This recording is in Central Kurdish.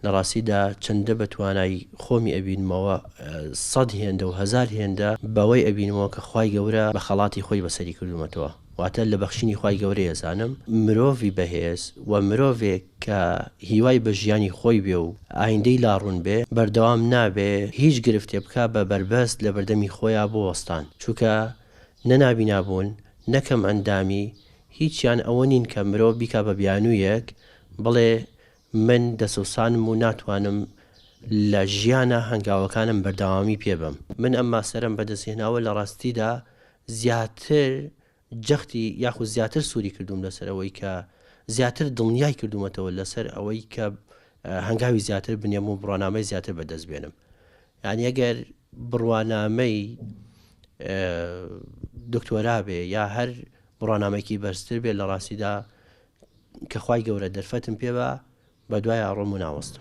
لە ڕاستیدا چەندە بە توانای خۆمی ئەبینمەوە سەد هێندە و هەزار هێندە بەوەی ئەبینمەوە کە خوای گەورە بە خەڵاتی خۆی بەسەری کردومەتەوە واتە لە بەخشینی خوای گەورەی ئەزانم مرۆڤی بەهێز و مرۆڤێک کە هیوای بە ژیانی خۆی بێ و ئایندەی لا ڕوون بێ بەردەوام نابێ هیچ گرفتێ بکا بە بەربەست لە بەردەمی خۆیا بۆ وەستان چونکە نە نابینا بوون نە کەم ئەندامی هیچیان ئەوە نین کە مرۆڤ بیکا بە بیانوویەک بڵێ من دەسەوسانم و ناتوانم لە ژیانا هەنگاوەکانم بەردەوامی پێ بەم. من ئەم ماستەرەم بەدەستهێناوە لە ڕاستیدا زیاتر جەختی یاخود زیاتر سووری کردووم لەسەر ئەوەی کە زیاتر دڵنیای کردوومەتەوە لەسەر ئەوەی کە هەنگاوی زیاتر بنێم و بڕوانامەی زیاتر بەدەست بێنم. یانی ئەگەر بڕوانامەی دکتۆرا بێ یا هەر بڕوانامەیەکی بەرزتر بێ لە ڕاستیدا کە خوای گەورە دەرفەتم پێ با بەدوای ئەڕۆم و ناوەستم.